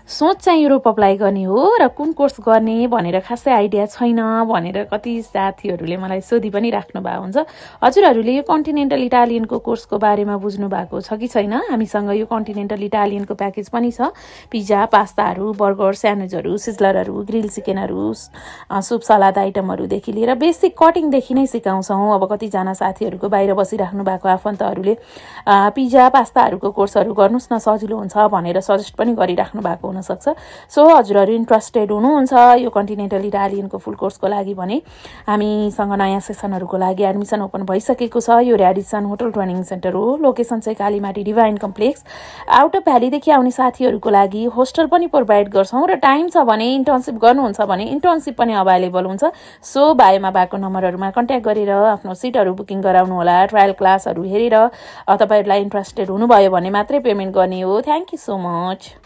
सोच चाहिँ Europe apply गर्ने हो र कुन कोर्स गर्ने भनेर खासै आइडिया छैन भनेर कति साथीहरूले मलाई सोधी पनि राख्नु भएको हुन्छ। हजुरहरूले यो कन्टिनेन्टल इटालियनको कोर्सको बारेमा बुझ्नु भएको छ कि छैन? हामीसँग यो कन्टिनेन्टल इटालियनको प्याकेज पनि छ। पिज्जा, पास्ताहरू, बर्गर, स्यान्डविचहरू, सिजलरहरू, ग्रिल चिकनहरू, सुप सलाद आइटमहरूदेखि लिएर बेसिक कटिङदेखि नै सिकाउँछौँ। अब कतिजना साथीहरूको बाहिर बसिराख्नु भएको आफन्तहरूले पिज्जा पास्ताहरूको कोर्सहरू गर्नुहोस् न, सजिलो हुन्छ भनेर सजेस्ट पनि गरिराख्नु भएको हुनसक्छ। सो हजुरहरू इन्ट्रेस्टेड हुनुहुन्छ यो कन्टिनेन्टल इटालियनको फुल कोर्सको लागि भने हामीसँग नयाँ सेसनहरूको लागि एडमिसन ओपन भइसकेको छ। यो ऱ्याडिसन होटल ट्रेनिङ सेन्टर हो। लोकेसन चाहिँ Kalimati divine complex. Out of भ्यालीदेखि आउने साथीहरूको लागि होस्टल पनि प्रोभाइड गर्छौँ र टाइम छ भने इन्टर्नसिप गर्नुहुन्छ भने इन्टर्नसिप पनि अभाइलेबल हुन्छ। सो बायोमा भएको नम्बरहरूमा कन्ट्याक्ट गरेर आफ्नो सिटहरू बुकिङ गराउनु होला। ट्रायल क्लासहरू हेरेर तपाईँहरूलाई इन्ट्रेस्टेड हुनुभयो भने मात्रै पेमेन्ट गर्ने हो। Thank you so much.